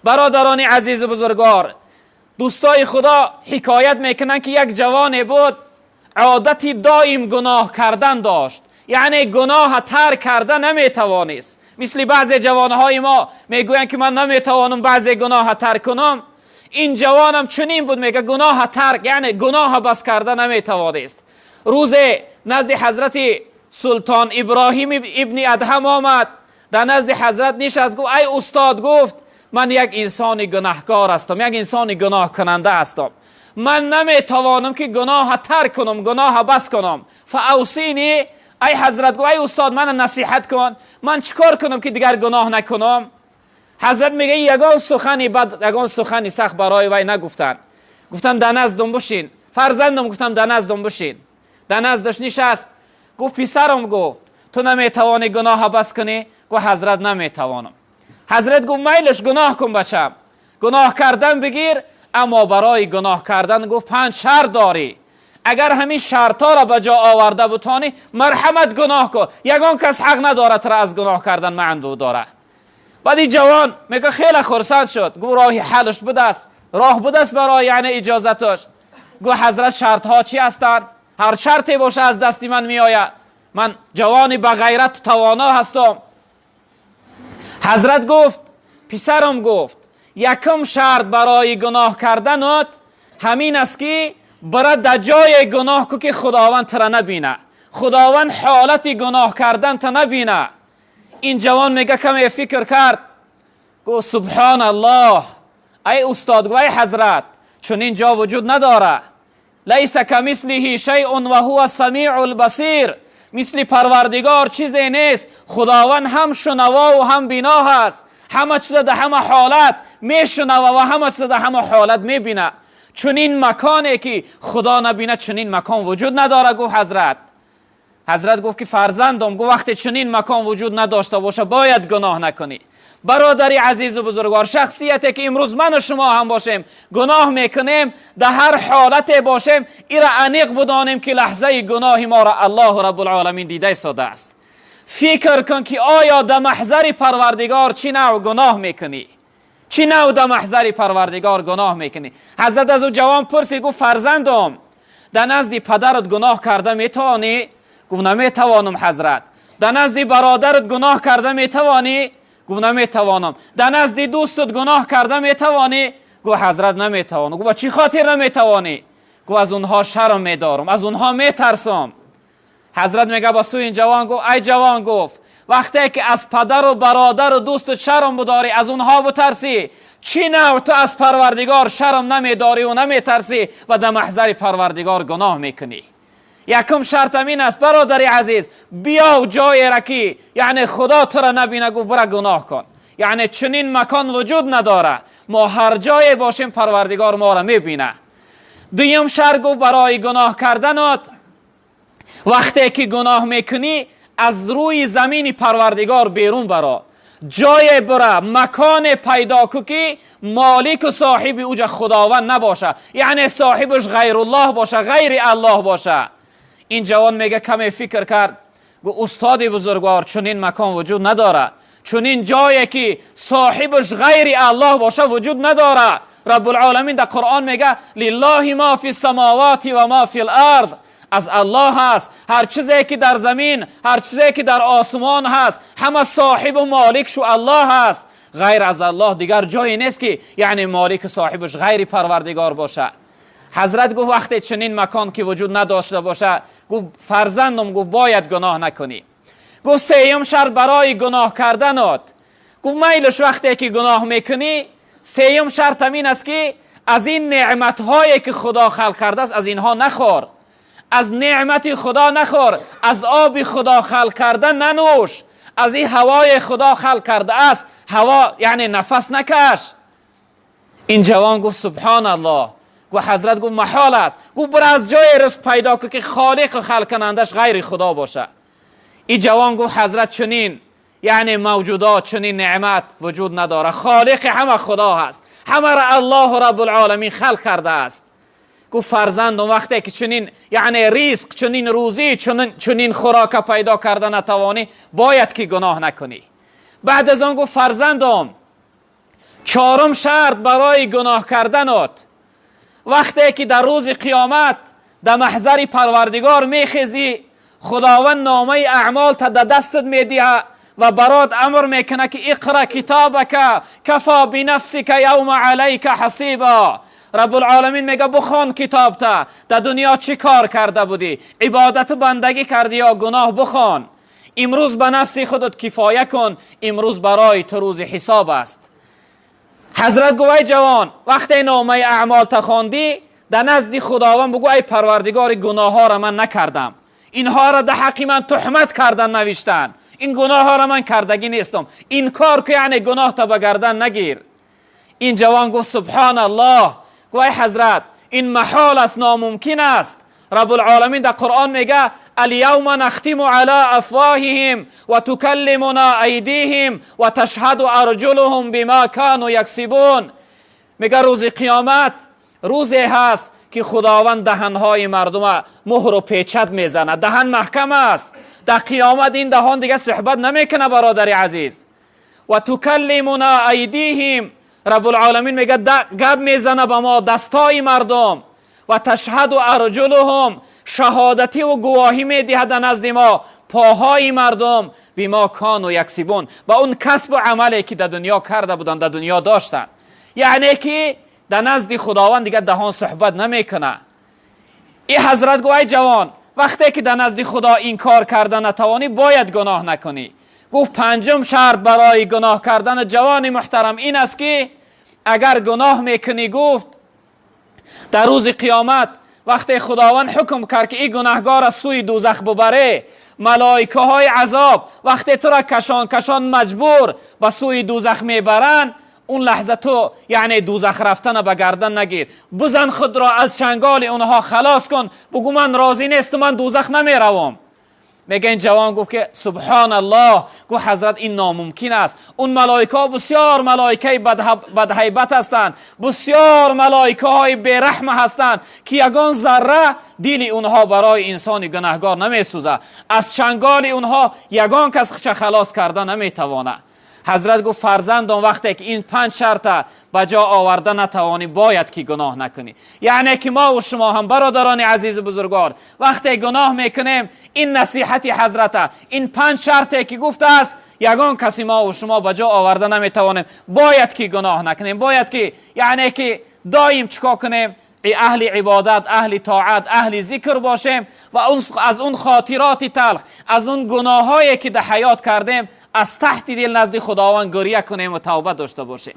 Бародарони азизу бузургвор, дӯстои Худо ҳикоят мекунанд, ки як ҷавоне буд, одати доим гуноҳ кардан дошт, яъне гуноҳ тарк карда наметавонист. Мисли баъзе ҷавонҳои мо мегӯянд, ки ман наметавонам баъзе гуноҳ тарк кунам. Ин ҷавонам чунин буд, мегӯяд гуноҳ тарк, яъне гуноҳ бас карда наметавонист. Рӯзе назди ҳазрати султон Иброҳим ибни Адҳам омад, дар назди ҳазрат нишаст, гуфт: ай устод, гуфт, ман як инсони гунаҳкор ҳастам, як инсони гуноҳкунанда ҳастам, ман наметавонам ки гуноҳ тарк кунам, гуноҳ бас кунам. فاوصینی، ای ҳазрат, гуфт, ай устод, мана насиҳат кун, ман чикор кунам ки дигар гуноҳ накунам? Ҳазрат мегӯяд, ягон сухани бад, ягон сухани сахт барои вай нагуфтанд. Гуфтанд: дар наздум бишин, фарзандам, гуфтам, дар наздум бишин. Дар наздаш нишаст, гуфт: писарам, гуфт, ту наметавонӣ гуноҳ бас кунӣ? Гуфт: ҳазрат, наметавонам. Ҳазрат гуфт: майлаш, гуноҳ кун, бачам, гуноҳ кардан бигир, аммо барои гуноҳ кардан, гуфт, 5 шарт дорӣ. Агар ҳамин шартҳоро ба ҷо оварда бутонӣ, марҳамат, гуноҳ кун, ягон кас ҳақ надорад туро аз гуноҳ кардан манъ дорад. Баъд ин ҷавон мегӯяд, хеле хурсанд шуд, гуфт: роҳи ҳалш будааст, роҳ будааст барои, яъне иҷозаташ. Гуфт: ҳазрат, шартҳо чӣ ҳастанд? Ҳар шарте боша, аз дасти ман меояд, ман ҷавони ба ғайрат тавоно ҳастам. Ҳазрат гуфт: писарам, гуфт, якум шарт барои гуноҳ карданат ҳамин аст, ки бара дар ҷои гуноҳ ку, ки Худованд тура набина, Худованд ҳолати гуноҳ кардан та набина. Ин ҷавон мега, каме фикр кард, гуфт: субҳон Аллоҳ, ай устод, гуфт, ай ҳазрат, чунин ҷо вуҷуд надора. ليس كمثله شيء وهو السميع البصير. Мисли Парвардигор чизе нест. Худованд ҳам шунавову ҳам бино ҳаст, ҳама чиза дар ҳама ҳолат мешунава ва ҳама чиза дар ҳама ҳолат мебина. Чунин маконе ки Худо набина, чунин макон вуҷуд надора, гуфт ҳазрат. Ҳазрат гуфт, ки фарзандам, гуфт, вақте чунин макон вуҷуд надошта боша, бояд гуноҳ накунӣ. Бародари азизу бузургвор, шахсияте ки имрӯз ману шумо ҳам бошем, гуноҳ мекунем, дар ҳар ҳолате бошем, ира аниқ будонем, ки лаҳзаи гуноҳи моро Аллоҳу Раббулъоламин дида истодааст. Фикр кун, ки оё дар маҳзари Парвардигор чӣ навъ гуноҳ мекунӣ, чӣ навъ дар маҳзари Парвардигор гуноҳ мекунӣ. Ҳазрат аз ӯ ҷавон пурсид, гуфт: фарзандом, дар назди падарат гуноҳ карда метавонӣ? Гуфт: наметавонам, ҳазрат. Дар назди бародарат гуноҳ карда метавонӣ? Гуфт: наметавонам. Дар назди дӯстат гуноҳ карда метавонӣ? Гуфт: ҳазрат, наметавонам. Гуфт: ба чӣ хотир наметавонӣ? Гуфт: аз онҳо шарм медорам, аз онҳо метарсам. Ҳазрат мега, ба сӯи ин ҷавон гуфт: ай ҷавон, гуфт, вақте ки аз падару бародару дӯстат шарм будорӣ, аз онҳо бутарсӣ, чӣ навъ ту аз Парвардигор шарм намедорӣ наметарсӣ ва дар маҳзари Парвардигор гуноҳ мекунӣ? Якум шарт ҳамин аст, бародари азиз: биёв ҷоеро, ки яъне Худо туро набина, гуфт, бира гуноҳ кун. Яъне чунин макон вуҷуд надора. Мо ҳар ҷое бошем, Парвардигор моро мебина. Дуюм шарт, гуфт, барои гуноҳ карданат: вақте ки гуноҳ мекунӣ, аз рӯи замини Парвардигор берун баро, ҷое бира, маконе пайдо ку, ки молику соҳиби уҷа Худованд набоша, яъне соҳибаш ғайруллоҳ боша, ғайри Аллоҳ боша. Ин ҷавон мега, каме фикр кард, гуфт: устоди бузургвор, чунин макон вуҷуд надора, чунин ҷое ки соҳибаш ғайри Аллоҳ боша, вуҷуд надора. Раббулъоламин дар Қуръон мега: لله ما في السماوات وما في الأرض. Аз Аллоҳ ҳаст ҳар чизе ки дар замин, ҳар чизе ки дар осмон ҳаст, ҳама соҳибу моликшу Аллоҳ ҳаст. Ғайр аз Аллоҳ дигар ҷое нест, ки яъне молику соҳибаш ғайри Парвардигор боша. Ҳазрат гуфт: вақте чунин макон ки вуҷуд надошта боша, гуфт, фарзандам, гуфт, бояд гуноҳ накунӣ. Гуфт: сеюм шарт барои гуноҳ карданат, гуфт, майлаш, вақте ки гуноҳ мекунӣ, сеюм шарт ҳамин аст, ки аз ин неъматҳое ки Худо халқ кардааст, аз инҳо нахӯр, аз неъмати Худо нахӯр, аз оби Худо халқ карда нанӯш, аз ин ҳавои Худо халқ кардааст ҳаво, яъне нафас накаш. Ин ҷавон гуфт: субҳон Аллоҳ. Гуфт: ҳазрат, гуфт, маҳол аст. Гуфт: бира, аз ҷои ризқ пайдо кун, ки холиқу халқкунандаш ғайри Худо боша. Ин ҷавон гуфт: ҳазрат, чунин яъне мавҷудот, чунин неъмат вуҷуд надорад, холиқи ҳама Худо ҳаст, ҳамаро Аллоҳу Раббулъоламин халқ кардааст. Гуфт: фарзандум, вақте ки чунин яъне ризқ, чунин рӯзӣ, чунин хӯрока пайдо карда натавонӣ, бояд ки гуноҳ накунӣ. Баъд аз он гуфт: фарзандум, Чорум шарт барои гуноҳ карданот, вақте ки дар рӯзи қиёмат дар маҳзари Парвардигор мехезӣ, Худованд номаи аъмолта дар дастат медиҳад ва барот амр мекунад, ки اقرأ كتابك كفى بنفسك اليوم عليك حسيبا. Раббулъоламин мега: бухон китобта, дар дунё чӣ кор карда будӣ, ибодату бандагӣ кардӣ ё гуноҳ, бухон. Имрӯз ба нафси худат кифоя кун, имрӯз барои ту рӯзи ҳисоб аст. Ҳазрат гуфт: ай ҷавон, вақте номаи аъмолта хондӣ, дар назди Худованд бугӯ: ай Парвардигори, гуноҳҳоро ман накардам, инҳоро дар ҳаққи ман туҳмат кардан навиштанд, ин гуноҳҳоро ман кардагӣ нестам. Инкор ку, яъне гуноҳта ба гардан нагир. Ин ҷавон гуфт: субҳоналлоҳ. Гуфт: ай ҳазрат, ин маҳол аст, номумкин аст. Раббулъоламин дар Қуръон мега: اليوم نختم على أفواههم وتكلمنا أيديهم وتشهد أرجلهم بما كانوا يكسبون. Мега, рӯзи қиёмат рӯзе ҳаст, ки Худованд даҳанҳои мардума муҳру печат мезанад. Даҳан маҳкам аст. Дар қиёмат ин даҳон дига суҳбат намекунад, бародари азиз. وتكلمنا أيديهم, Раббулъоламин мега, гап мезана ба мо дастои мардум. وتشهد أرجلهم, шаҳодативу гувоҳӣ медиҳад дар назди мо поҳои мардум. بما كانوا يكسبون, ба он касбу амале, ки дар дунё карда буданд, дар дунё доштанд. Яъне ки дар назди Худованд дигар даҳон суҳбат намекунад. И ҳазрат гуфт: ай ҷавон, вақте ки дар назди Худо инкор карда натавонӣ, бояд гуноҳ накунӣ. Гуфт: панҷум шарт барои гуноҳ кардани ҷавони муҳтарам ин аст, ки агар гуноҳ мекунӣ, гуфт, дар рӯзи қиёмат, вақте Худованд ҳукм кард, ки ин гунаҳгор аз сӯи дӯзах бубаре, малоикаҳои азоб вақте тура кашон кашон маҷбур ба сӯи дӯзах мебаранд, он лаҳза ту яъне дӯзах рафтана ба гардан нагир, бизан, худро аз чанголи онҳо халос кун, бугӯ: ман розӣ несту, ман дӯзах намеравам. Мега, ин ҷавон гуфт, ки субҳоналлоҳ. Гуфт: ҳазрат, ин номумкин аст. Он малоикаҳо бисёр малоикаи бадҳайбат ҳастанд, бисёр малоикаҳои бераҳма ҳастанд, ки ягон зарра дили онҳо барои инсони гунаҳгор намесӯзад. Аз чанголи онҳо ягон кас худша халос карда наметавонад. Ҳазрат гуфт: фарзандон, вақте ки ин панҷ шарта ба ҷо оварда натавонӣ, бояд ки гуноҳ накунӣ. Яъне ки мо шумо ҳам, бародарони азизу бузургвор, вақте гуноҳ мекунем, ин насиҳати ҳазрата, ин панҷ шарте ки гуфтааст, ягон каси мо шумо ба ҷо оварда наметавонем, бояд ки гуноҳ накунем. Бояд ки яъне ки доим чикор кунем? Аҳли ибодат, аҳли тоат, аҳли зикр бошем ва аз он хотироти талх, аз он гуноҳҳое, ки дар ҳаёт кардем, аз таҳти дил назди Худованд гиря кунем ва тавба дошта бошем.